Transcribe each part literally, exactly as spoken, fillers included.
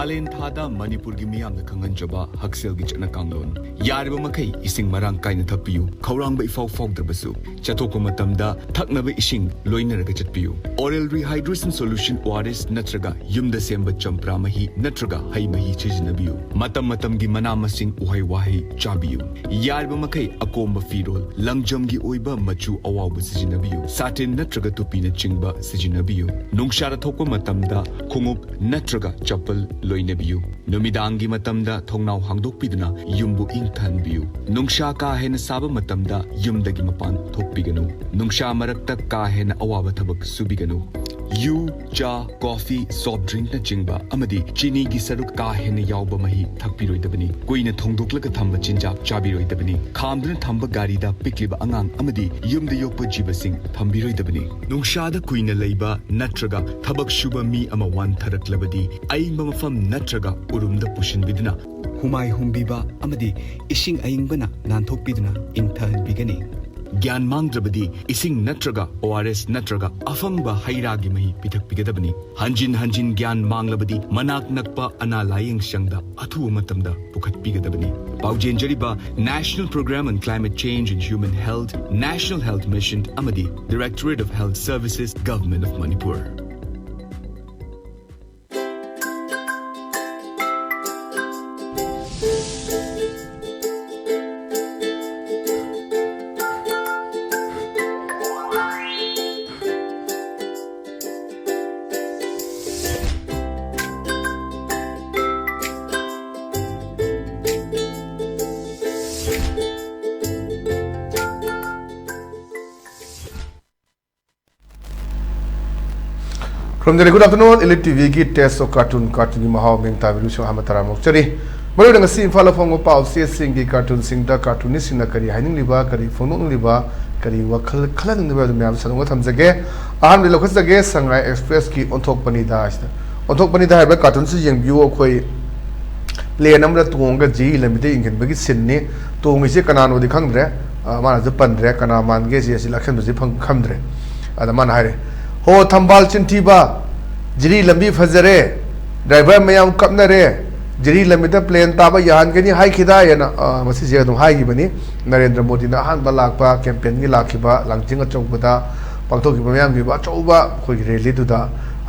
ꯀꯥꯂꯦꯟ ꯊꯥꯗ ꯃꯅꯤꯄꯨꯔꯒꯤ ꯃꯤꯌꯥꯝꯅ ꯈꯪꯍꯟꯖꯕ ꯍꯛꯁꯦꯜꯒꯤ ꯆꯠꯅ ꯀꯥꯡꯂꯣꯟ꯫ ꯌꯥꯔꯤꯕ ꯃꯈꯩ ꯏꯁꯤꯡ ꯃꯔꯥꯡ ꯀꯥꯏꯅ ꯊꯛꯄꯤꯌꯨ꯫ ꯈꯧꯔꯥꯡꯕ ꯏꯐꯥꯎ ꯐꯥꯎꯗ꯭ꯔꯕꯁꯨ, ꯆꯠꯊꯣꯛꯄ ꯃꯇꯝꯗ ꯊꯛꯅꯕ ꯏꯁꯤꯡ ꯂꯣꯏꯅꯔꯒ ꯆꯠꯄꯤꯌꯨ꯫ Oral Rehydration Solution, O R S, ꯅꯠꯇ꯭ꯔꯒ ꯌꯨꯝꯗ ꯁꯦꯝꯕ ꯆꯝꯄ꯭ꯔꯥ ꯃꯍꯤ ꯅꯠꯇ꯭ꯔꯒ ꯍꯩ ꯃꯍꯤ ꯁꯤꯖꯤꯟꯅꯕꯤꯌꯨ꯫ ꯃꯇꯝ ꯃꯇꯝꯒꯤ ꯃꯅꯥ ꯃꯁꯤꯡ, ꯎꯍꯩ ꯋꯥꯍꯩ ꯆꯥꯕꯤꯌꯨ꯫ ꯌꯥꯔꯤꯕ ꯃꯈꯩ ꯑꯀꯣꯝꯕ ꯐꯤꯔꯣꯜ, ꯂꯪꯖꯝꯒꯤ ꯑꯣꯏꯕ ꯃꯆꯨ ꯑꯋꯥꯎꯕ ꯁꯤꯖꯤꯟꯅꯕꯤꯌꯨ꯫ ꯁꯥꯇꯤꯟ ꯅꯠꯇ꯭ꯔꯒ ꯇꯨꯄꯤꯅꯆꯤꯡꯕ ꯁꯤꯖꯤꯟꯅꯕꯤꯌꯨ꯫ ꯅꯨꯡꯁꯥꯗ ꯊꯣꯛꯄ ꯃꯇꯝꯗ ꯈꯣꯡꯎꯞ ꯅꯠꯇ꯭ꯔꯒ ꯆꯄꯜ ꯂꯣꯏꯅꯕꯤꯌꯨ꯫ ꯅꯨꯃꯤꯗꯥꯡꯒꯤ ꯃꯇꯝꯗ ꯊꯣꯡꯅꯥꯎ ꯍꯥꯡꯗꯣꯛꯄꯤꯗꯨꯅ ꯌꯨꯝꯕꯨ ꯏꯪꯊꯍꯟꯕꯤꯌꯨ꯫ ꯅꯨꯡꯁꯥ ꯀꯥ ꯍꯦꯟꯅ ꯁꯥꯕ ꯃꯇꯝꯗ ꯌꯨꯝꯗꯒꯤ ꯃꯄꯥꯟ ꯊꯣꯛꯄꯤꯒꯅꯨ꯫ ꯅꯨꯡꯁꯥ ꯃꯔꯛꯇ ꯀꯥ ꯍꯦꯟꯅ ꯑꯋꯥꯕ ꯊꯕꯛ ꯁꯨꯕꯤꯒꯅꯨ꯫ ꯌꯨ, ꯆꯥ, ꯀꯣꯐꯤ, soft drinkꯅꯆꯤꯡꯕ ꯑꯃꯗꯤ ꯆꯤꯅꯤꯒꯤ ꯁꯔꯨꯛ ꯀꯥ ꯍꯦꯟꯅ ꯌꯥꯎꯕ ꯃꯍꯤ ꯊꯛꯄꯤꯔꯣꯏꯗꯕꯅꯤ꯫ ꯀꯨꯏꯅ ꯊꯣꯡꯗꯣꯛꯂꯒ ꯊꯝꯕ ꯆꯤꯟꯖꯥꯛ ꯆꯥꯕꯤꯔꯣꯏꯗꯕꯅꯤ꯫ ꯈꯥꯝꯗꯨꯅ ꯊꯝꯕ ꯒꯥꯔꯤꯗ ꯄꯤꯛꯂꯤꯕ ꯑꯉꯥꯡ ꯑꯃꯗꯤ ꯌꯨꯝꯗ ꯌꯣꯛꯄ ꯖꯤꯕꯁꯤꯡ ꯊꯝꯕꯤꯔꯣꯏꯗꯕꯅꯤ꯫ ꯅꯨꯡꯁꯥꯗ ꯀꯨꯏꯅ ꯂꯩꯕ ꯅꯠꯇ꯭ꯔꯒ ꯊꯕꯛ ꯁꯨꯕ ꯃꯤ ꯑꯃ ꯋꯥꯟꯊꯔꯛꯂꯕꯗꯤ, ꯑꯏꯪꯕ ꯃꯐꯝ ꯅꯠꯇ꯭ꯔꯒ ꯎꯔꯨꯝꯗ ꯄꯨꯁꯤꯟꯕꯤꯗꯨꯅ ꯍꯨꯃꯥꯏ ꯍꯨꯝꯕꯤꯕ ꯑꯃꯗꯤ ꯏꯁꯤꯡ ꯑꯏꯪꯕꯅ ꯅꯥꯟꯊꯣꯛꯄꯤꯗꯨꯅ ꯏꯪꯊꯍꯟꯕꯤꯒꯅꯤ꯫ ꯒ꯭ꯌꯥꯟ ꯃꯥꯡꯗ꯭ꯔꯕꯗꯤ ꯏꯁꯤꯡ ꯅꯠꯇ꯭ꯔꯒ O R S ꯅꯠꯇ꯭ꯔꯒ ꯑꯐꯪꯕ ꯍꯩ ꯔꯥꯒꯤ ꯃꯍꯤ ꯄꯤꯊꯛꯄꯤꯒꯗꯕꯅꯤ꯫ ꯍꯟꯖꯤꯟ ꯍꯟꯖꯤꯟ ꯒ꯭ꯌꯥꯟ ꯃꯥꯡꯂꯕꯗꯤ ꯃꯅꯥꯛ ꯅꯛꯄ ꯑꯅꯥ ꯂꯥꯌꯦꯡ ꯁꯪꯗ ꯑꯊꯨꯕ ꯃꯇꯝꯗ ꯄꯨꯈꯠꯄꯤꯒꯗꯕꯅꯤ꯫ ꯄꯥꯎꯖꯦꯟꯖꯔꯤꯕ National Program on Climate Change and Human Health, National Health Mission ꯑꯃꯗꯤ Directorate of Health Services, Government of Manipur꯫ From the good afternoon, Elite TVꯒꯤ Taste of Cartoon, Cartoonꯒꯤ ꯃꯍꯥꯎ ꯃꯤꯡ ꯇꯥꯕꯤꯔꯤꯕꯁꯤꯡ ꯑꯍꯥꯟꯕ ꯇꯔꯥꯝꯅ ꯑꯣꯛꯆꯔꯤ꯫ ꯃꯔꯨꯑꯣꯏꯅ ꯉꯁꯤ ꯏꯝꯐꯥꯜꯗ ꯐꯣꯡꯕ ꯄꯥꯎ ꯆꯦꯁꯤꯡꯒꯤ cartoonꯁꯤꯡꯗ cartoonistꯁꯤꯡꯅ ꯀꯔꯤ ꯍꯥꯏꯅꯤꯡꯂꯤꯕ, ꯀꯔꯤ ꯐꯣꯡꯗꯣꯛꯅꯤꯡꯂꯤꯕ, ꯀꯔꯤ ꯋꯥꯈꯜ ꯈꯜꯍꯟꯅꯤꯡꯂꯤꯕ ꯍꯥꯏꯕꯗꯨ ꯃꯌꯥꯝꯗ ꯁꯟꯗꯣꯛꯅ ꯊꯝꯖꯒꯦ꯫ ꯑꯍꯥꯟꯕꯗ ꯂꯧꯈꯠꯆꯒꯦ, ꯁꯉꯥꯏ Expressꯀꯤ ꯑꯣꯟꯊꯣꯛꯄꯅꯤꯗ ꯍꯥꯏꯁꯤꯗ꯫ ꯑꯣꯟꯊꯣꯛꯄꯅꯤꯗ ꯍꯥꯏꯔꯤꯕ cartoonꯁꯤ ꯌꯦꯡꯕꯤꯌꯨ꯫ ꯑꯩꯈꯣꯏ plane ꯑꯃꯗ ꯇꯣꯡꯉꯒ ꯖꯤꯔꯤ ꯂꯝꯕꯤꯗ ꯏꯟꯈꯤꯕꯒꯤ sceneꯅꯤ꯫ ꯇꯣꯡꯉꯤꯁꯦ ꯀꯅꯥꯅꯣꯗꯤ ꯈꯪꯗ꯭ꯔꯦ꯫ ꯑ, ꯃꯥꯅꯁꯨ ꯄꯟꯗ꯭ꯔꯦ꯫ ꯀꯅꯥ ꯃꯥꯟꯒꯦ ꯁꯤ ꯑꯁꯤ ꯂꯥꯛꯁꯟꯕꯁꯤ ꯐꯪ-, ꯈꯪꯗ꯭ꯔꯦ꯫ ꯑꯗ ꯃꯥꯅ ꯍꯥꯏꯔꯦ, "ꯍꯣ ꯊꯝꯕꯥꯜ ꯆꯤꯟꯊꯤꯕ, ꯖꯤꯔꯤ ꯂꯝꯕꯤ ꯐꯖꯔꯦ, ꯗ꯭ꯔꯥꯏꯚꯔ ꯃꯌꯥꯝ ꯀꯞꯅꯔꯦ, ꯖꯤꯔꯤ ꯂꯝꯕꯤꯗ ꯄ꯭ꯂꯦꯟ ꯇꯥꯕ ꯌꯥꯍꯟꯒꯅꯤ ꯍꯥꯏꯈꯤꯗꯥꯏꯅ, ꯑ, ꯃꯁꯤꯁꯦ ꯑꯗꯨꯝ ꯍꯥꯏꯈꯤꯕꯅꯤ꯫ ꯅꯔꯦꯟꯗ꯭ꯔ ꯃꯣꯗꯤꯅ ꯑꯍꯥꯟꯕ ꯂꯥꯛꯄ ꯀꯦꯝꯄꯦꯟꯒꯤ ꯂꯥꯛꯈꯤꯕ ꯂꯥꯡꯖꯤꯡ ꯑꯆꯧꯕꯗ ꯄꯥꯡꯊꯣꯛꯈꯤꯕ ꯃꯌꯥꯝꯒꯤ ꯑꯣꯏꯕ ꯑꯆꯧꯕ ꯑꯩꯈꯣꯏꯒꯤ ꯔꯦꯂꯤꯗꯨꯗ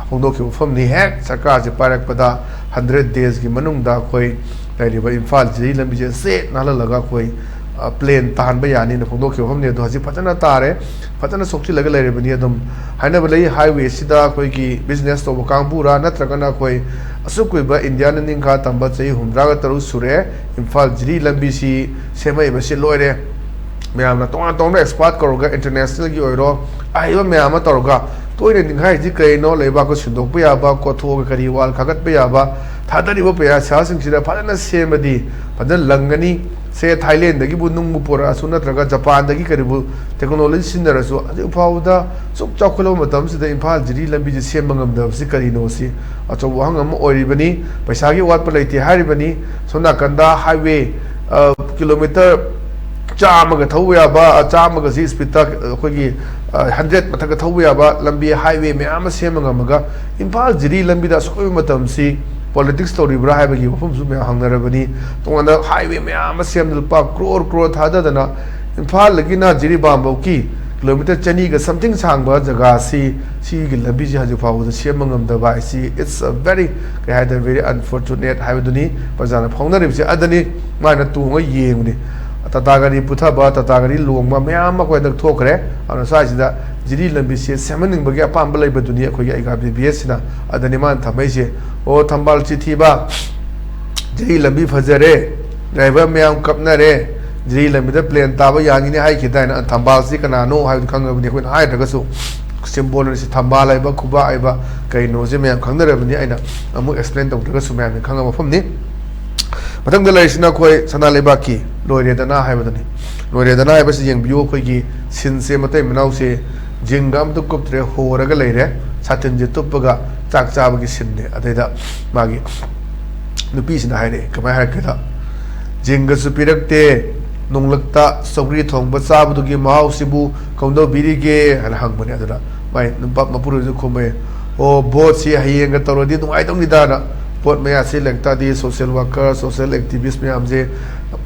ꯐꯣꯡꯗꯣꯛꯈꯤꯕ ꯋꯥꯐꯝꯅꯤ꯫ ꯍꯦꯛ ꯁꯔꯀꯥꯔꯁꯦ ꯄꯥꯏꯔꯛꯄꯗ ꯍꯟꯗ꯭ꯔꯦꯠ ꯗꯦꯖꯀꯤ ꯃꯅꯨꯡꯗ ꯑꯩꯈꯣꯏ ꯂꯩꯔꯤꯕ ꯏꯝꯐꯥꯜ ꯖꯤꯔꯤ ꯂꯝꯕꯤꯁꯦ ꯆꯦꯠ ꯅꯥꯜꯍꯜꯂꯒ ꯑꯩꯈꯣꯏ, ꯑ, ꯄ꯭ꯂꯦꯟ ꯇꯥꯍꯟꯕ ꯌꯥꯅꯤꯅ ꯐꯣꯡꯗꯣꯛꯈꯤꯕ ꯋꯥꯐꯝꯅꯤ꯫ ꯑꯗꯣ ꯍꯧꯖꯤꯛ ꯐꯖꯅ ꯇꯥꯔꯦ, ꯐꯖꯅ ꯁꯣꯛꯆꯤꯜꯂꯒ ꯂꯩꯔꯕꯅꯤ꯫ ꯑꯗꯨꯝ ꯍꯥꯏꯅꯕ ꯂꯩ, ꯍꯥꯏꯋꯦꯁꯤꯗ ꯑꯩꯈꯣꯏꯒꯤ ꯕꯤꯖꯤꯅꯦꯁ ꯇꯧꯕ ꯀꯥꯡꯕꯨꯔꯥ ꯅꯠꯇ꯭ꯔꯒꯅ ꯑꯩꯈꯣꯏ ꯑꯁꯨꯛ ꯀꯨꯏꯕ ꯏꯟꯗꯤꯌꯥꯅ ꯅꯤꯡꯈꯥ ꯇꯝꯕ ꯆꯍꯤ ꯍꯨꯝꯗ꯭ꯔꯥꯒ ꯇꯔꯨꯛ ꯁꯨꯔꯦ, ꯏꯝꯐꯥꯜ ꯖꯤꯔꯤ ꯂꯝꯕꯤꯁꯤ ꯁꯦꯝꯃꯛꯏꯕꯁꯤ ꯂꯣꯏꯔꯦ꯫ ꯃꯌꯥꯝꯅ ꯇꯣꯉꯥꯟ ꯇꯣꯉꯥꯟꯕ ꯑꯦꯛꯁꯄꯥꯔꯠ ꯀꯧꯔꯒ ꯏꯟꯇꯔꯅꯦꯁꯅꯦꯜꯒꯤ ꯑꯣꯏꯔꯣ, ꯑꯍꯩꯕ ꯃꯌꯥꯝ ꯑꯃ ꯇꯧꯔꯒ ꯇꯣꯏꯅ ꯅꯤꯡꯈꯥꯏꯔꯤꯁꯤ ꯀꯔꯤꯅꯣ? ꯂꯩꯕꯥꯛꯇ ꯁꯤꯟꯗꯣꯛꯄ ꯌꯥꯕ, ꯀꯣꯊꯣꯛꯑꯒ ꯀꯔꯤ ꯋꯥꯜ ꯈꯥꯒꯠꯄ ꯌꯥꯕ, ꯊꯥꯗꯔꯤꯕ ꯄꯩꯁꯥꯁꯤꯡꯁꯤꯗ ꯐꯖꯅ ꯁꯦꯝꯃꯗꯤ ꯐꯖꯅ ꯂꯪꯒꯅꯤ꯫ ꯁꯦ ꯊꯥꯏꯂꯦꯟꯗꯒꯤꯕꯨ ꯅꯨꯡꯕꯨ ꯄꯨꯔꯛꯑꯁꯨ ꯅꯠꯇ꯭ꯔꯒ ꯖꯄꯥꯟꯗꯒꯤ ꯀꯔꯤꯕꯨ ꯇꯦꯛꯅꯣꯂꯣꯖꯤ ꯁꯤꯖꯤꯟꯅꯔꯁꯨ, ꯍꯧꯖꯤꯛ ꯐꯥꯎꯕꯗ ꯁꯨꯛ ꯆꯥꯎꯈꯠꯂꯕ ꯃꯇꯝꯁꯤꯗ ꯏꯝꯐꯥꯜ ꯖꯤꯔꯤ ꯂꯝꯕꯤꯁꯤ ꯁꯦꯝꯕ ꯉꯝꯗꯕꯁꯤ ꯀꯔꯤꯅꯣ? ꯁꯤ ꯑꯆꯧꯕ ꯋꯥꯍꯪ ꯑꯃ ꯑꯣꯏꯔꯤꯕꯅꯤ꯫ ꯄꯩꯁꯥꯒꯤ ꯑꯋꯥꯠꯄ ꯂꯩꯇꯦ ꯍꯥꯏꯔꯤꯕꯅꯤ꯫ ꯁꯣꯝ ꯅꯥꯀꯟꯗ ꯍꯥꯏꯋꯦ, ꯑ, ꯀꯤꯂꯣꯃꯤꯇꯔ ꯆꯥꯝꯃꯒ ꯊꯧꯕ ꯌꯥꯕ, ꯑ, ꯆꯥꯝꯃꯒꯁꯤ ꯁ꯭ꯄꯤꯠꯇ ꯑꯩꯈꯣꯏꯒꯤ, ꯑ, ꯍꯟꯗ꯭ꯔꯦꯠ ꯃꯊꯛꯇ ꯊꯧꯕ ꯌꯥꯕ ꯂꯝꯕꯤ ꯍꯥꯏꯋꯦ ꯃꯌꯥꯝ ꯑꯃ ꯁꯦꯝꯕ ꯉꯝꯃꯒ ꯏꯝꯐꯥꯜ ꯖꯤꯔꯤ ꯂꯝꯕꯤꯗ ꯑꯁꯣꯏꯕ ꯃꯇꯝꯁꯤ ꯄꯣꯂꯤꯇꯤꯛꯁ ꯇꯧꯔꯤꯕ꯭ꯔꯥ ꯍꯥꯏꯕꯒꯤ ꯋꯥꯐꯝꯁꯨ ꯃꯌꯥꯝ ꯍꯪꯅꯔꯕꯅꯤ꯫ ꯇꯣꯉꯥꯟꯅ ꯍꯥꯏꯋꯦ ꯃꯌꯥꯝ ꯑꯃ ꯁꯦꯝꯗꯅ ꯂꯨꯄꯥ ꯀ꯭ꯔꯣꯔ ꯀ꯭ꯔꯣꯔ ꯊꯥꯗꯗꯅ ꯏꯝꯐꯥꯜꯗꯒꯤꯅ ꯖꯤꯔꯤꯕꯥꯝꯐꯧꯀꯤ ꯀꯤꯂꯣꯃꯤꯇꯔ ꯆꯅꯤꯒ something ꯁꯥꯡꯕ ꯖꯒꯥꯁꯤ, ꯁꯤꯒꯤ ꯂꯝꯕꯤꯁꯤ ꯍꯧꯖꯤꯛ ꯐꯥꯎꯕꯗ ꯁꯦꯝꯕ ꯉꯝꯗꯕ ꯍꯥꯏꯁꯤ, it's a very, ꯀꯩ ꯍꯥꯏꯇꯥꯔꯦ, very unfortunate ꯍꯥꯏꯕꯗꯨꯅꯤ ꯄ꯭ꯔꯖꯥꯅ ꯐꯥꯎꯅꯔꯤꯕꯁꯤ꯫ ꯑꯗꯅꯤ ꯃꯥꯅ ꯇꯣꯡꯉ ꯌꯦꯡꯕꯅꯤ꯫ ꯇꯥꯇꯥ ꯒꯥꯔꯤ ꯄꯨꯊꯕ, ꯇꯥꯇꯥ ꯒꯥꯔꯤ ꯂꯣꯡꯕ ꯃꯌꯥꯝ ꯑꯃ ꯑꯩꯈꯣꯏ ꯍꯟꯗꯛ ꯊꯣꯛꯈ꯭ꯔꯦ꯫ ꯑꯗꯨꯅ ꯁ꯭ꯋꯥꯏꯁꯤꯗ ꯖꯤꯔꯤ ꯂꯝꯕꯤꯁꯦ ꯁꯦꯝꯍꯟꯅꯤꯡꯕꯒꯤ ꯑꯄꯥꯝꯕ ꯂꯩꯕꯗꯨꯅꯤ ꯑꯩꯈꯣꯏꯒꯤ ꯑꯩꯒꯥ ꯕꯤ ꯕꯤ ꯑꯦꯁꯁꯤꯅ꯫ ꯑꯗꯅꯤ ꯃꯥꯅ ꯊꯝꯃꯛꯏꯁꯦ, "ꯑꯣ, ꯊꯝꯕꯥꯜ ꯆꯤꯊꯤꯕ, ꯖꯤꯔꯤ ꯂꯝꯕꯤ ꯐꯖꯔꯦ, ꯗ꯭ꯔꯥꯏꯚꯔ ꯃꯌꯥꯝ ꯀꯞꯅꯔꯦ, ꯖꯤꯔꯤ ꯂꯝꯕꯤꯗ ꯄ꯭ꯂꯦꯟ ꯇꯥꯕ ꯌꯥꯅꯤꯅꯦ ꯍꯥꯏꯈꯤꯗꯥꯏꯅ?" ꯊꯝꯕꯥꯜꯁꯤ ꯀꯅꯥꯅꯣ ꯍꯥꯏꯕꯗꯨ ꯈꯪꯉꯕꯅꯤ꯫ ꯑꯩꯈꯣꯏꯅ ꯍꯥꯏꯗ꯭ꯔꯒꯁꯨ ꯁꯤꯝꯕꯣꯜ ꯑꯁꯤ ꯊꯝꯕꯥꯜ ꯍꯥꯏꯕ, ꯈꯨꯕꯥꯛ ꯍꯥꯏꯕ ꯀꯩꯅꯣꯁꯦ ꯃꯌꯥꯝ ꯈꯪꯅꯔꯕꯅꯤ꯫ ꯑꯩꯅ ꯑꯃꯨꯛ ꯑꯦꯛꯁꯄ꯭ꯂꯦꯟ ꯇꯧꯗ꯭ꯔꯒꯁꯨ ꯃꯌꯥꯝꯅ ꯈꯪꯉꯕ ꯃꯐꯝꯅꯤ꯫ ꯃꯊꯪꯗ ꯂꯩꯔꯤꯁꯤꯅ ꯑꯩꯈꯣꯏ ꯁꯅꯥ ꯂꯩꯕꯥꯛꯀꯤ ꯂꯣꯏꯔꯦꯗꯅ ꯍꯥꯏꯕꯗꯨꯅꯤ꯫ ꯂꯣꯏꯔꯦꯗꯅ ꯍꯥꯏꯕꯁꯤ ꯌꯦꯡꯕꯤꯌꯨ, ꯑꯩꯈꯣꯏꯒꯤ ꯁꯤꯟꯁꯦ, ꯃꯇꯩ ꯃꯅꯥꯎꯁꯦ ꯖꯤꯡꯒ ꯑꯝꯇ ꯀꯨꯞꯇ꯭ꯔꯦ, ꯍꯣꯔꯒ ꯂꯩꯔꯦ꯫ ꯁꯥꯇꯤꯟꯁꯦ ꯇꯨꯞꯄꯒ ꯆꯥꯛ ꯆꯥꯕꯒꯤ ꯁꯤꯟꯅꯦ꯫ ꯑꯗꯩꯗ ꯃꯥꯒꯤ ꯅꯨꯄꯤꯁꯤꯅ ꯍꯥꯏꯔꯛꯑꯦ, ꯀꯃꯥꯏꯅ ꯍꯥꯏꯔꯛꯀꯦꯗ, "ꯖꯤꯡꯒꯁꯨ ꯄꯤꯔꯛꯇꯦ, ꯅꯣꯡꯂꯛꯇ ꯁꯧꯒ꯭ꯔꯤ ꯊꯣꯡꯕ ꯆꯥꯕꯗꯨꯒꯤ ꯃꯍꯥꯎꯁꯤꯕꯨ ꯀꯝꯗꯧꯕꯤꯔꯤꯒꯦ?" ꯍꯥꯏꯅ ꯍꯪꯕꯅꯦ꯫ ꯑꯗꯨꯗ ꯃꯥꯏ ꯅꯨꯄꯥ ꯃꯄꯨꯔꯣꯏꯕꯁꯨ ꯈꯨꯝꯃꯦ, ꯑꯣ, ꯚꯣꯠꯁꯤ ꯍꯌꯦꯡꯒ ꯇꯧꯔꯗꯤ ꯅꯨꯡꯉꯥꯏꯗꯧꯅꯤꯗꯥꯅ ꯚꯣꯠ ꯃꯌꯥꯁꯤ ꯂꯩꯔꯛ ꯇꯥꯔꯗꯤ social worker, social activist ꯃꯌꯥꯝꯁꯦ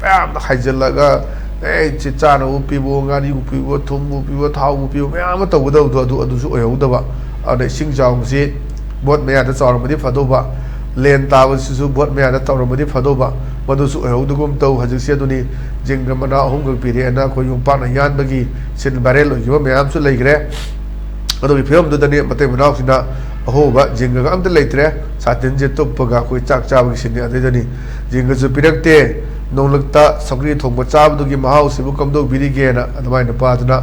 ꯃꯌꯥꯝꯅ ꯍꯥꯏꯖꯤꯜꯂꯒ, ꯑꯦ, ꯁꯤ ꯆꯥꯅꯕ ꯄꯤꯕꯑꯣ, ꯉꯥꯔꯤꯕꯨ ꯄꯤꯕꯑꯣ, ꯊꯨꯝꯕꯨ ꯄꯤꯕꯑꯣ, ꯊꯥꯎꯕꯨ ꯄꯤꯕꯑꯣ, ꯃꯌꯥꯝ ꯑꯃ ꯇꯧꯒꯗꯕꯗꯣ ꯑꯗꯨ, ꯑꯗꯨꯁꯨ ꯑꯣꯏꯍꯧꯗꯕ꯫ ꯑꯗꯨꯅ ꯏꯁꯤꯡ ꯆꯥꯎꯕꯁꯤ ꯚꯣꯠ ꯃꯌꯥꯗ ꯆꯥꯎꯔꯝꯃꯗꯤ ꯐꯗꯧꯕ, ꯂꯦꯟ ꯇꯥꯕꯁꯤꯁꯨ ꯚꯣꯠ ꯃꯌꯥꯗ ꯇꯧꯔꯝꯃꯗꯤ ꯐꯗꯧꯕ, ꯃꯗꯨꯁꯨ ꯑꯣꯏꯍꯧꯗꯒꯨꯝ ꯇꯧ꯫ ꯍꯧꯖꯤꯛꯁꯦ ꯑꯗꯨꯅꯤ, ꯖꯤꯡꯒ ꯃꯅꯥ ꯑꯍꯨꯝꯈꯛ ꯄꯤꯔꯛꯑꯦꯅ ꯑꯩꯈꯣꯏ ꯌꯣꯝꯄꯥꯛꯅ ꯌꯥꯟꯕꯒꯤ scene viral ꯑꯣꯏꯈꯤꯕ ꯃꯌꯥꯝꯁꯨ ꯂꯩꯈ꯭ꯔꯦ꯫ ꯑꯗꯨꯒꯤ ꯐꯤꯕꯝꯗꯨꯗꯅꯤ ꯃꯇꯩ ꯃꯅꯥꯎꯁꯤꯅ ꯑꯍꯣꯕ ꯖꯤꯡꯒꯒ ꯑꯝꯇ ꯂꯩꯇ꯭ꯔꯦ, ꯁꯥꯇꯤꯟꯁꯦ ꯇꯨꯞꯄꯒ ꯑꯩꯈꯣꯏ ꯆꯥꯛ ꯆꯥꯕꯒꯤ scene ꯅꯤ꯫ ꯑꯗꯩꯗꯅꯤ ꯖꯤꯡꯒꯁꯨ ꯄꯤꯔꯛꯇꯦ, ꯅꯣꯡꯂꯛꯇ ꯁꯧꯒ꯭ꯔꯤ ꯊꯣꯡꯕ ꯆꯥꯕꯗꯨꯒꯤ ꯃꯍꯥꯎꯁꯤꯕꯨ ꯀꯝꯗꯧꯕꯤꯔꯤꯒꯦꯅ ꯑꯗꯨꯃꯥꯏꯅ ꯅꯨꯄꯥꯗꯨꯅ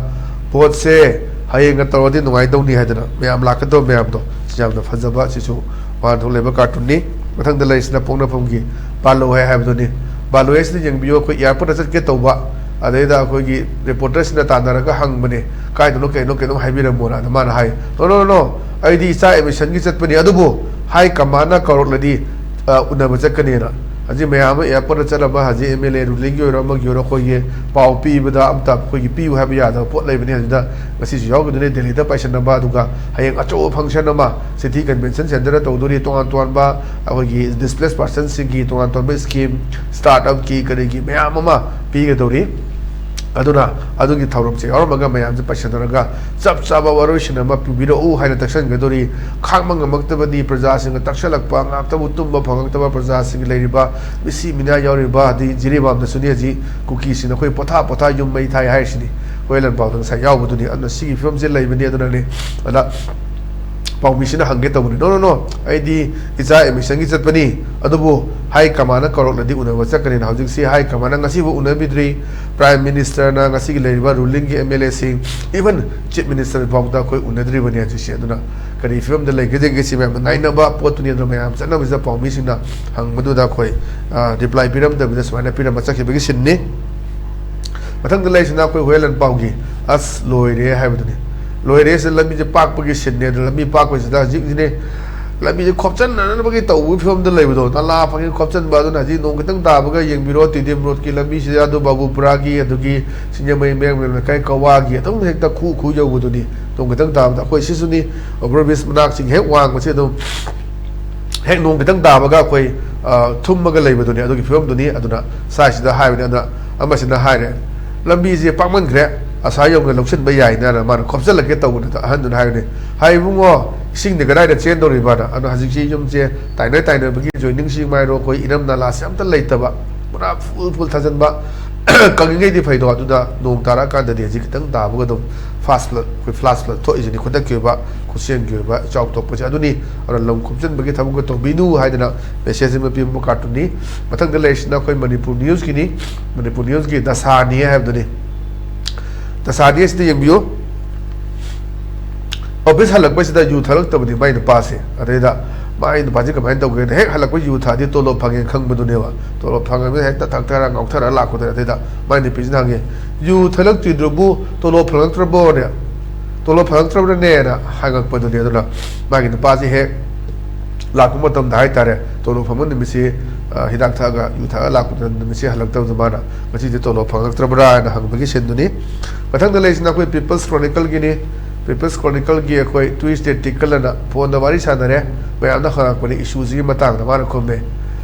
ꯚꯣꯠꯁꯦ ꯍꯌꯦꯡꯒ ꯇꯧꯔꯗꯤ ꯅꯨꯡꯉꯥꯏꯗꯧꯅꯤ ꯍꯥꯏꯗꯅ ꯃꯌꯥꯝ ꯂꯥꯛꯀꯗꯧꯕ ꯃꯌꯥꯝꯗꯣ, ꯁꯤ ꯌꯥꯝꯅ ꯐꯖꯕ, ꯁꯤꯁꯨ ꯋꯥꯍꯟꯊꯣꯛ ꯂꯩꯕ cartoon ꯅꯤ꯫ ꯃꯊꯪꯗ ꯂꯩꯔꯤꯁꯤꯅ ꯄꯣꯛꯅꯐꯝꯒꯤ ꯕꯥꯂꯣ ꯍꯥꯏ ꯍꯥꯏꯕꯗꯨꯅꯤ꯫ ꯕꯥꯂꯣ ꯍꯥꯏꯁꯤꯅ ꯌꯦꯡꯕꯤꯌꯨ, ꯑꯩꯈꯣꯏ airport ꯇ ꯆꯠꯀꯦ ꯇꯧꯕ, ꯑꯗꯩꯗ ꯑꯩꯈꯣꯏꯒꯤ reporter ꯁꯤꯅ ꯇꯥꯟꯅꯔꯒ ꯍꯪꯕꯅꯦ, "ꯀꯥꯏꯗꯅꯣ, ꯀꯩꯅꯣ, ꯀꯩꯅꯣꯝ ꯍꯥꯏꯕꯤꯔꯝꯃꯣꯅ"꯫ ꯑꯗ ꯃꯥꯅ ꯍꯥꯏ, "No, no, no, no, ꯑꯩꯗꯤ ꯏꯆꯥ admission ꯒꯤ ꯆꯠꯄꯅꯤ, ꯑꯗꯨꯕꯨ high command ꯅ ꯀꯧꯔꯛꯂꯗꯤ, ꯑ, ꯎꯅꯕ ꯆꯠꯀꯅꯤꯅ"꯫ ꯍꯧꯖꯤꯛ ꯃꯌꯥꯝ ꯑꯃ airport ꯇ ꯆꯠꯂꯕ, ꯍꯧꯖꯤꯛ M L A, ruling ꯒꯤ ꯑꯣꯏꯔꯣ, ꯑꯃꯒꯤ ꯑꯣꯏꯔꯣ, ꯑꯩꯈꯣꯏꯒꯤ ꯄꯥꯎ ꯄꯤꯕꯗ ꯑꯝꯇ ꯑꯩꯈꯣꯏꯒꯤ ꯄꯤꯌꯨ ꯍꯥꯏꯕ ꯌꯥꯗꯕ ꯄꯣꯠ ꯂꯩꯕꯅꯤ꯫ ꯍꯧꯖꯤꯛꯇ ꯉꯁꯤꯁꯨ ꯌꯥꯎꯒꯗꯣꯏꯅꯤ ꯗꯦꯜꯂꯤꯗ ꯄꯥꯏꯁꯟꯅꯕ, ꯑꯗꯨꯒ ꯍꯌꯦꯡ ꯑꯆꯧꯕ function ꯑꯃ City Convention Centre ꯗ ꯇꯧꯗꯣꯔꯤ꯫ ꯇꯣꯉꯥꯟ ꯇꯣꯉꯥꯟꯕ ꯑꯩꯈꯣꯏꯒꯤ displaced person ꯁꯤꯡꯒꯤ ꯇꯣꯉꯥꯟ ꯇꯣꯉꯥꯟꯕ scheme, start up ꯀꯤ ꯀꯔꯤꯒꯤ ꯃꯌꯥꯝ ꯑꯃ ꯄꯤꯒꯗꯧꯔꯤ꯫ ꯑꯗꯨꯅ ꯑꯗꯨꯒꯤ ꯊꯧꯔꯝꯁꯦ ꯌꯥꯎꯔꯝꯃꯒ ꯃꯌꯥꯝꯁꯦ ꯄꯥꯏꯁꯟꯅꯔꯒ ꯆꯞ ꯆꯥꯕ ꯋꯥꯔꯣꯏꯁꯤꯟ ꯑꯃ ꯄꯨꯕꯤꯔꯛꯎ ꯍꯥꯏꯅ ꯇꯛꯁꯟꯒꯗꯧꯔꯤ꯫ ꯈꯥꯡꯕ ꯉꯝꯃꯛꯇꯕꯅꯤ, ꯄ꯭ꯔꯖꯥꯁꯤꯡꯅ ꯇꯛꯁꯜꯂꯛꯄ, ꯉꯥꯛꯇꯕꯨ ꯇꯨꯝꯕ ꯐꯪꯉꯛꯇꯕ ꯄ꯭ꯔꯖꯥꯁꯤꯡ ꯂꯩꯔꯤꯕ ꯃꯤꯁꯤ ꯃꯤꯅꯥ ꯌꯥꯎꯔꯤꯕ, ꯑꯗꯩ ꯖꯤꯔꯤꯕꯥꯝꯗꯁꯨꯅꯤ ꯍꯧꯖꯤꯛ ꯀꯨꯀꯤꯁꯤꯡꯅ ꯑꯩꯈꯣꯏ ꯄꯣꯊꯥ ꯄꯣꯊꯥ ꯌꯨꯝ ꯃꯩ ꯊꯥꯏ ꯍꯥꯏꯔꯤꯁꯤꯅꯤ꯫ ꯍꯣꯏ, ꯂꯟꯄꯥꯎꯗ ꯉꯁꯥꯏ ꯌꯥꯎꯕꯗꯨꯅꯤ꯫ ꯑꯗꯨꯅ ꯁꯤꯒꯤ ꯐꯤꯕꯝꯁꯦ ꯂꯩꯕꯅꯤ꯫ ꯑꯗꯨꯅꯅꯤ ꯑꯗ ꯄꯥꯎꯃꯤꯁꯤꯅ ꯍꯪꯒꯦ ꯇꯧꯕꯅꯤ, "No, no, no, ꯑꯩꯗꯤ ꯏꯆꯥ admission ꯒꯤ ꯆꯠꯄꯅꯤ, ꯑꯗꯨꯕꯨ high command ꯅ ꯀꯧꯔꯛꯂꯗꯤ ꯎꯅꯕ ꯆꯠꯀꯅꯤꯅ"꯫ ꯍꯧꯖꯤꯛꯁꯤ high command ꯅ ꯉꯁꯤꯕꯨ ꯎꯅꯕꯤꯗ꯭ꯔꯤ꯫ Prime Minister ꯅ, ꯉꯁꯤꯒꯤ ꯂꯩꯔꯤꯕ ruling ꯒꯤ M L A ꯁꯤꯡ, even Chief Minister ꯐꯥꯎꯗ ꯑꯩꯈꯣꯏ ꯎꯅꯗ꯭ꯔꯤꯕꯅꯤ ꯍꯧꯖꯤꯛꯁꯦ꯫ ꯑꯗꯨꯅ ꯀꯔꯤ ꯐꯤꯕꯝꯗ ꯂꯩꯒꯗꯒꯦ, ꯁꯤ ꯃꯌꯥꯝꯅ ꯉꯥꯏꯅꯕ ꯄꯣꯠꯇꯨꯅꯤ꯫ ꯑꯗꯨꯅ ꯃꯌꯥꯝ ꯆꯠꯅꯕꯁꯤꯗ ꯄꯥꯎꯃꯤꯁꯤꯡꯅ ꯍꯪꯕꯗꯨꯗ ꯑꯩꯈꯣꯏ, ꯑ, reply ꯄꯤꯔꯝꯗꯕꯤꯗ ꯁꯨꯃꯥꯏꯅ ꯄꯤꯔꯝꯕ ꯆꯠꯈꯤꯕꯒꯤ scene ꯅꯤ꯫ ꯃꯊꯪꯗ ꯂꯩꯔꯤꯁꯤꯅ ꯑꯩꯈꯣꯏ ꯍꯨꯌꯦꯟ ꯂꯟꯄꯥꯎꯒꯤ "ꯑꯁ ꯂꯣꯏꯔꯦ" ꯍꯥꯏꯕꯗꯨꯅꯤ꯫ ꯂꯣꯏꯔꯦ ꯁꯤꯗ ꯂꯝꯕꯤꯁꯦ ꯄꯥꯛꯄꯒꯤ scene ꯅꯦ꯫ ꯑꯗꯨ ꯂꯝꯕꯤ ꯄꯥꯛꯄꯁꯤꯗ ꯍꯧꯖꯤꯛꯁꯤꯅꯦ ꯂꯝꯕꯤꯁꯦ ꯈꯣꯞꯆꯟꯅꯅꯕꯒꯤ ꯇꯧꯕꯒꯤ ꯐꯤꯕꯝꯗ ꯂꯩꯕꯗꯣ, ꯅꯂꯥ ꯐꯪꯉꯤ ꯈꯣꯞꯆꯟꯕ꯫ ꯑꯗꯨꯅ ꯍꯧꯖꯤꯛ ꯅꯣꯡ ꯈꯤꯇꯪ ꯇꯥꯕꯒ ꯌꯦꯡꯕꯤꯔꯣ, ꯇꯤꯗꯤꯝ road ꯀꯤ ꯂꯝꯕꯤꯁꯤꯗ, ꯑꯗꯨ ꯕꯥꯕꯨꯄꯨꯔꯥꯒꯤ, ꯑꯗꯨꯒꯤ ꯁꯤꯡꯖꯃꯩ ꯃꯌꯥꯡ ꯂꯩꯀꯥꯏ ꯀꯋꯥꯒꯤ ꯑꯗꯨꯝ ꯍꯦꯛꯇ ꯈꯨ ꯈꯨ ꯌꯧꯕꯗꯨꯅꯤ꯫ ꯅꯣꯡ ꯈꯤꯇꯪ ꯇꯥꯕꯗ ꯑꯩꯈꯣꯏ ꯁꯤꯁꯨꯅꯤ, overbridge ꯃꯅꯥꯛꯁꯤꯡ ꯍꯦꯛ ꯋꯥꯡꯕꯁꯤ ꯑꯗꯨꯝ ꯍꯦꯛ ꯅꯣꯡ ꯈꯤꯇꯪ ꯇꯥꯕꯒ ꯑꯩꯈꯣꯏ, ꯑ, ꯊꯨꯝꯃꯒ ꯂꯩꯕꯗꯨꯅꯤ, ꯑꯗꯨꯒꯤ ꯐꯤꯕꯝꯗꯨꯅꯤ꯫ ꯑꯗꯨꯅ ꯁ꯭ꯋꯥꯏꯁꯤꯗ ꯍꯥꯏꯕꯅꯤ꯫ ꯑꯗꯨꯅ ꯑꯃꯁꯤꯅ ꯍꯥꯏꯔꯦ, "ꯂꯝꯕꯤꯁꯦ ꯄꯥꯛꯃꯟꯈ꯭ꯔꯦ, ꯑꯁꯥ ꯌꯧꯅ ꯂꯧꯁꯤꯟꯕ ꯌꯥꯏꯅ"ꯅ ꯃꯥꯅ ꯈꯣꯞꯆꯜꯂꯒꯦ ꯇꯧꯕꯗꯨꯗ ꯑꯍꯟꯗꯨꯅ ꯍꯥꯏꯕꯅꯤ, "ꯍꯥꯏ ꯏꯕꯨꯡꯉꯣ, ꯏꯁꯤꯡꯗꯤ ꯀꯗꯥꯏꯗ ꯆꯦꯟꯗꯧꯔꯤꯕꯅ?" ꯑꯗꯣ ꯍꯧꯖꯤꯛꯁꯤ ꯌꯨꯝꯁꯦ ꯇꯥꯏꯅ ꯇꯥꯏꯅꯕꯒꯤ joiningꯁꯤ ꯍꯥꯏꯔꯣ, ꯑꯩꯈꯣꯏ ꯏꯅꯝ ꯅꯂꯥꯁꯦ ꯑꯝꯇ ꯂꯩꯇꯕ, ꯄꯨꯔꯥ full full ꯊꯥꯖꯤꯟꯕ꯫ ꯀꯪꯉꯤꯉꯩꯗꯤ ꯐꯩꯗꯣ, ꯑꯗꯨꯅ ꯅꯣꯡ ꯇꯥꯔꯛꯑꯀꯥꯟꯗꯗꯤ ꯍꯧꯖꯤꯛ ꯈꯤꯇꯪ ꯇꯥꯕꯒ ꯑꯗꯨꯝ flash flood, ꯑꯩꯈꯣꯏ flash flood ꯊꯣꯛꯏꯁꯤꯅꯤ, ꯈꯨꯗꯛꯀꯤ ꯑꯣꯏꯕ, ꯈꯨꯠꯁꯦꯝꯒꯤ ꯑꯣꯏꯕ ꯏꯆꯥꯎ ꯊꯣꯛꯄꯁꯦ꯫ ꯑꯗꯨꯅꯤ, ꯑꯗꯨꯅ ꯂꯝ ꯈꯣꯝꯖꯤꯟꯕꯒꯤ ꯊꯕꯛꯀ ꯇꯧꯕꯤꯅꯨ ꯍꯥꯏꯗꯅ message ꯑꯃ ꯄꯤꯕ cartoonꯅꯤ꯫ ꯃꯊꯪꯗ ꯂꯩꯔꯤꯁꯤꯅ ꯑꯩꯈꯣꯏ ꯃꯅꯤꯄꯨꯔ newsꯀꯤꯅꯤ꯫ ꯃꯅꯤꯄꯨꯔ newsꯀꯤ ꯗꯁꯥꯅꯤ ꯍꯥꯏꯕꯗꯨꯅꯤ꯫ ꯗꯁꯥꯅꯤ ꯑꯁꯤꯗ ꯌꯦꯡꯕꯤꯌꯨ꯫ Office ꯍꯜꯂꯛꯄꯁꯤꯗ ꯌꯨ ꯊꯛꯂꯛꯇꯕꯅꯤ ꯃꯥꯏ ꯅꯨꯄꯥꯁꯦ꯫ ꯑꯗꯩꯗ ꯃꯥꯏ ꯅꯨꯄꯥꯁꯤ ꯀꯃꯥꯏꯅ ꯇꯧꯒꯦꯗ, ꯍꯦꯛ ꯍꯜꯂꯛꯄ ꯌꯨ ꯊꯛꯑꯗꯤ ꯇꯣꯂꯣꯞ ꯐꯪꯉꯦꯅ ꯈꯪꯕꯗꯨꯅꯦꯕ꯫ ꯇꯣꯂꯣꯞ ꯐꯪꯉꯕꯅꯤꯅ ꯍꯦꯛꯇ ꯊꯛꯊꯔ ꯉꯥꯎꯊꯔ ꯂꯥꯛꯄꯗꯨꯅꯦ꯫ ꯑꯗꯩꯗ ꯃꯥꯏ ꯅꯨꯄꯤꯁꯤꯅ ꯍꯪꯉꯦ, "ꯌꯨ ꯊꯛꯂꯛꯇ꯭ꯔꯤꯗꯨꯕꯨ ꯇꯣꯂꯣꯞ ꯐꯪꯂꯛꯇ꯭ꯔꯕꯣꯅꯦ? ꯇꯣꯂꯣꯞ ꯐꯪꯂꯛꯇ꯭ꯔꯕ꯭ꯔꯅꯦꯅ?" ꯍꯪꯉꯛꯄꯗꯨꯅꯦ꯫ ꯑꯗꯨꯅ ꯃꯥꯒꯤ ꯅꯨꯄꯥꯁꯤ ꯍꯦꯛ ꯂꯥꯛꯄ ꯃꯇꯝꯗ ꯍꯥꯏꯇꯥꯔꯦ, ꯇꯣꯂꯣꯞ ꯐꯪꯕ ꯅꯨꯃꯤꯠꯁꯤ, ꯑ, ꯍꯤꯗꯥꯛ ꯊꯛꯑꯒ, ꯌꯨ ꯊꯛꯑꯒ ꯂꯥꯛꯄꯗꯨꯅ ꯅꯨꯃꯤꯠꯁꯤ ꯍꯜꯂꯛꯇꯕꯗ ꯃꯥꯅ ꯉꯁꯤꯗꯤ ꯇꯣꯂꯣꯞ ꯐꯪꯉꯛꯇ꯭ꯔꯕ꯭ꯔꯥ ꯍꯥꯏꯅ ꯍꯪꯕꯒꯤ ꯁꯤꯟꯗꯨꯅꯤ꯫ ꯃꯊꯪꯗ ꯂꯩꯔꯤꯁꯤꯅ ꯑꯩꯈꯣꯏ People's Chronicleꯒꯤꯅꯤ꯫ People's Chronicleꯒꯤ ꯑꯩꯈꯣꯏ Tuesday Tickle ꯑꯅ phoneꯗ ꯋꯥꯔꯤ ꯁꯥꯟꯅꯔꯦ, ꯃꯌꯥꯝꯅ ꯍꯪꯉꯛꯄꯅꯤ issueꯁꯤꯒꯤ ꯃꯇꯥꯡꯗ꯫ ꯃꯥꯅ ꯈꯨꯝꯃꯦ,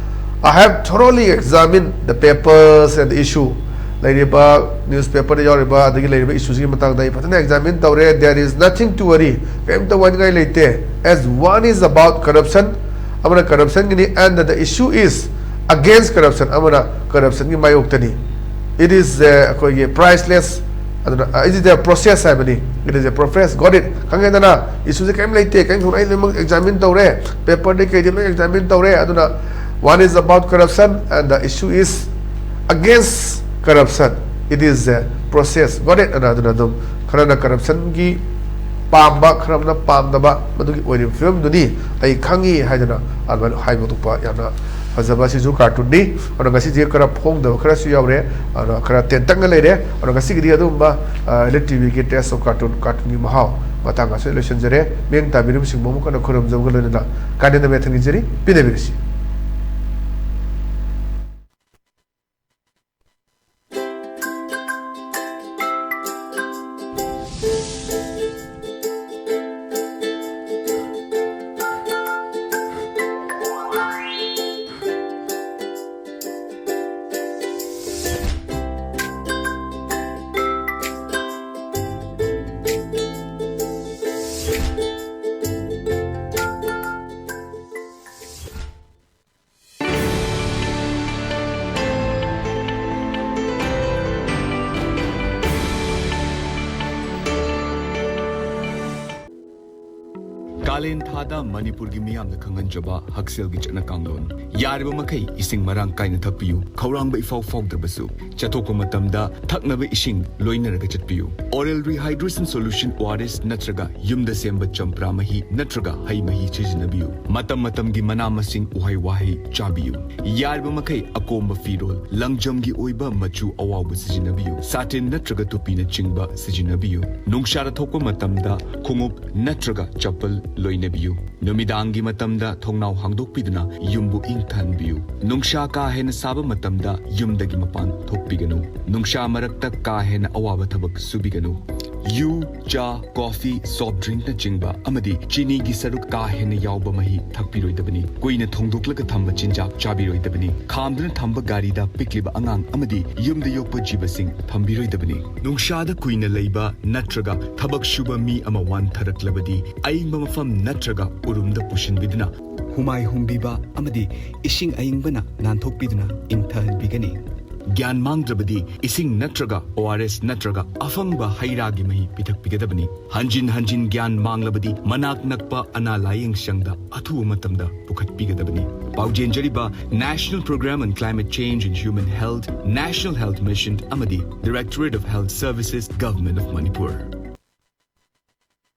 "I have thoroughly examined the papers and the issue." ꯂꯩꯔꯤꯕ newspaperꯗ ꯌꯥꯎꯔꯤꯕ ꯑꯗꯒꯤ ꯂꯩꯔꯤꯕ issueꯁꯤꯒꯤ ꯃꯇꯥꯡꯗ ꯑꯩ ꯐꯖꯅ examine ꯇꯧꯔꯦ꯫ "There is nothing to worry." ꯀꯔꯤꯝꯇ ꯋꯥꯅꯤꯡꯉꯥꯏ ꯂꯩꯇꯦ꯫ "As one is about corruption," ꯑꯃꯅ corruptionꯒꯤꯅꯤ, "and the issue is against corruption," ꯑꯃꯅ corruptionꯒꯤ ꯃꯥꯌꯣꯛꯇꯅꯤ꯫ "It is, ꯑ, ꯑꯩꯈꯣꯏꯒꯤ priceless," ꯑꯗꯨꯅ, ꯑ, "It is a process" ꯍꯥꯏꯕꯅꯤ꯫ "It is a process." Got it? ꯈꯪꯉꯦꯗꯅ? Issueꯁꯦ ꯀꯔꯤꯝ ꯂꯩꯇꯦ, ꯀꯔꯤꯝ ꯊꯣꯛꯅ ꯑꯩ ꯂꯣꯏꯅꯃꯛ examine ꯇꯧꯔꯦ, paperꯗꯩ ꯀꯩꯗꯩ ꯂꯣꯏ examine ꯇꯧꯔꯦ꯫ ꯑꯗꯨꯅ "One is about corruption and the issue is against corruption. It is a process." Got it? ꯑꯗꯨꯅ, ꯑꯗꯨꯅ ꯑꯗꯨꯝ ꯈꯔꯅ corruptionꯒꯤ ꯄꯥꯝꯕ, ꯈꯔ ꯑꯃꯅ ꯄꯥꯝꯗꯕ, ꯃꯗꯨꯒꯤ ꯑꯣꯏꯔꯤꯕ ꯐꯤꯕꯝꯗꯨꯅꯤ ꯑꯩ ꯈꯪꯉꯤ ꯍꯥꯏꯗꯅ ꯑꯗꯨꯃꯥꯏꯅ ꯍꯥꯏꯕ ꯊꯣꯛꯄ ꯌꯥꯝꯅ ꯐꯖꯕ ꯁꯤꯁꯨ cartoonꯅꯤ꯫ ꯑꯗꯣ ꯉꯁꯤꯗꯤ ꯈꯔ ꯐꯣꯡꯗꯕ ꯈꯔꯁꯨ ꯌꯥꯎꯔꯦ꯫ ꯑꯗꯣ ꯈꯔ ꯇꯦꯟꯇꯛꯅ ꯂꯩꯔꯦ꯫ ꯑꯗꯣ ꯉꯁꯤꯒꯤꯗꯤ ꯑꯗꯨꯒꯨꯝꯕ, ꯑ, Elite TVꯒꯤ Taste of Cartoon, cartoonꯒꯤ ꯃꯍꯥꯎ ꯃꯇꯥꯡ ꯑꯁꯤꯗ ꯂꯣꯏꯁꯤꯟꯖꯔꯦ꯫ ꯃꯤꯠꯌꯦꯡ ꯇꯥꯕꯤꯔꯤꯕꯁꯤꯡꯕꯨ ꯑꯃꯨꯛ ꯍꯟꯅ ꯈꯨꯔꯨꯝꯖꯕꯒ ꯂꯣꯏꯅꯅ ꯀꯥꯏꯅꯗꯕ ꯌꯥꯊꯪ ꯅꯤꯖꯔꯤ꯫ ꯄꯤꯅꯕꯤꯔꯁꯤ꯫ ꯀꯥꯂꯦꯟ ꯊꯥꯗ ꯃꯅꯤꯄꯨꯔꯒꯤ ꯃꯤꯌꯥꯝꯅ ꯈꯪꯍꯟꯖꯕ ꯍꯛꯁꯦꯜꯒꯤ ꯆꯠꯅ ꯀꯥꯡꯂꯣꯟ꯫ ꯌꯥꯔꯤꯕ ꯃꯈꯩ ꯏꯁꯤꯡ ꯃꯔꯥꯡ ꯀꯥꯏꯅ ꯊꯛꯄꯤꯌꯨ꯫ ꯈꯧꯔꯥꯡꯕ ꯏꯐꯥꯎ ꯐꯥꯎꯗ꯭ꯔꯕꯁꯨ, ꯆꯠꯊꯣꯛꯄ ꯃꯇꯝꯗ ꯊꯛꯅꯕ ꯏꯁꯤꯡ ꯂꯣꯏꯅꯔꯒ ꯆꯠꯄꯤꯌꯨ꯫ Oral Rehydration Solution, ORS, ꯅꯠꯇ꯭ꯔꯒ ꯌꯨꯝꯗ ꯁꯦꯝꯕ ꯆꯝꯄ꯭ꯔꯥ ꯃꯍꯤ ꯅꯠꯇ꯭ꯔꯒ ꯍꯩ ꯃꯍꯤ ꯁꯤꯖꯤꯟꯅꯕꯤꯌꯨ꯫ ꯃꯇꯝ ꯃꯇꯝꯒꯤ ꯃꯅꯥ ꯃꯁꯤꯡ, ꯎꯍꯩ ꯋꯥꯍꯩ ꯆꯥꯕꯤꯌꯨ꯫ ꯌꯥꯔꯤꯕ ꯃꯈꯩ ꯑꯀꯣꯝꯕ ꯐꯤꯔꯣꯜ, ꯂꯪꯖꯝꯒꯤ ꯑꯣꯏꯕ ꯃꯆꯨ ꯑꯋꯥꯎꯕ ꯁꯤꯖꯤꯟꯅꯕꯤꯌꯨ꯫ ꯁꯥꯇꯤꯟ ꯅꯠꯇ꯭ꯔꯒ ꯇꯨꯄꯤꯅꯆꯤꯡꯕ ꯁꯤꯖꯤꯟꯅꯕꯤꯌꯨ꯫ ꯅꯨꯡꯁꯥꯗ ꯊꯣꯛꯄ ꯃꯇꯝꯗ ꯈꯣꯡꯎꯞ ꯅꯠꯇ꯭ꯔꯒ ꯆꯄꯜ ꯂꯣꯏꯅꯕꯤꯌꯨ꯫ ꯅꯨꯃꯤꯗꯥꯡꯒꯤ ꯃꯇꯝꯗ ꯊꯣꯡꯅꯥꯎ ꯍꯥꯡꯗꯣꯛꯄꯤꯗꯨꯅ ꯌꯨꯝꯕꯨ ꯏꯪꯊꯍꯟꯕꯤꯌꯨ꯫ ꯅꯨꯡꯁꯥ ꯀꯥ ꯍꯦꯟꯅ ꯁꯥꯕ ꯃꯇꯝꯗ ꯌꯨꯝꯗꯒꯤ ꯃꯄꯥꯟ ꯊꯣꯛꯄꯤꯒꯅꯨ꯫ ꯅꯨꯡꯁꯥ ꯃꯔꯛꯇ ꯀꯥ ꯍꯦꯟꯅ ꯑꯋꯥꯕ ꯊꯕꯛ ꯁꯨꯕꯤꯒꯅꯨ꯫ ꯌꯨ, ꯆꯥ, ꯀꯣꯐꯤ, ꯁꯣꯐ ꯗ꯭ꯔꯤꯡꯛꯅꯆꯤꯡꯕ ꯑꯃꯗꯤ ꯆꯤꯅꯤꯒꯤ ꯁꯔꯨꯛ ꯀꯥ ꯍꯦꯟꯅ ꯌꯥꯎꯕ ꯃꯍꯤ ꯊꯛꯄꯤꯔꯣꯏꯗꯕꯅꯤ꯫ ꯀꯨꯏꯅ ꯊꯣꯡꯗꯣꯛꯂꯒ ꯊꯝꯕ ꯆꯤꯟꯖꯥꯛ ꯆꯥꯕꯤꯔꯣꯏꯗꯕꯅꯤ꯫ ꯈꯥꯝꯗꯨꯅ ꯊꯝꯕ ꯒꯥꯔꯤꯗ ꯄꯤꯛꯂꯤꯕ ꯑꯉꯥꯡ ꯑꯃꯗꯤ ꯌꯨꯝꯗ ꯌꯣꯛꯄ ꯖꯤꯕꯁꯤꯡ ꯊꯝꯕꯤꯔꯣꯏꯗꯕꯅꯤ꯫ ꯅꯨꯡꯁꯥꯗ ꯀꯨꯏꯅ ꯂꯩꯕ ꯅꯠꯇ꯭ꯔꯒ ꯊꯕꯛ ꯁꯨꯕ ꯃꯤ ꯑꯃ ꯋꯥꯟꯊꯔꯛꯂꯕꯗꯤ, ꯑꯏꯪꯕ ꯃꯐꯝ ꯅꯠꯇ꯭ꯔꯒ ꯎꯔꯨꯝꯗ ꯄꯨꯁꯤꯟꯕꯤꯗꯨꯅ ꯍꯨꯃꯥꯏ ꯍꯨꯝꯕꯤꯕ ꯑꯃꯗꯤ ꯏꯁꯤꯡ ꯑꯏꯪꯕꯅ ꯅꯥꯟꯊꯣꯛꯄꯤꯗꯨꯅ ꯏꯪꯊꯍꯟꯕꯤꯒꯅꯤ꯫ ꯒ꯭ꯌꯥꯟ ꯃꯥꯡꯗ꯭ꯔꯕꯗꯤ ꯏꯁꯤꯡ ꯅꯠꯇ꯭ꯔꯒ ORS ꯅꯠꯇ꯭ꯔꯒ ꯑꯐꯪꯕ ꯍꯩ ꯔꯥꯒꯤ ꯃꯍꯤ ꯄꯤꯊꯛꯄꯤꯒꯗꯕꯅꯤ꯫ ꯍꯟꯖꯤꯟ ꯍꯟꯖꯤꯟ ꯒ꯭ꯌꯥꯟ ꯃꯥꯡꯂꯕꯗꯤ ꯃꯅꯥꯛ ꯅꯛꯄ ꯑꯅꯥ ꯂꯥꯌꯦꯡ ꯁꯪꯗ ꯑꯊꯨꯕ ꯃꯇꯝꯗ ꯄꯨꯈꯠꯄꯤꯒꯗꯕꯅꯤ꯫ ꯄꯥꯎꯖꯦꯟꯖꯔꯤꯕ National Program on Climate Change and Human Health, National Health Mission ꯑꯃꯗꯤ Directorate of Health Services, Government of Manipur꯫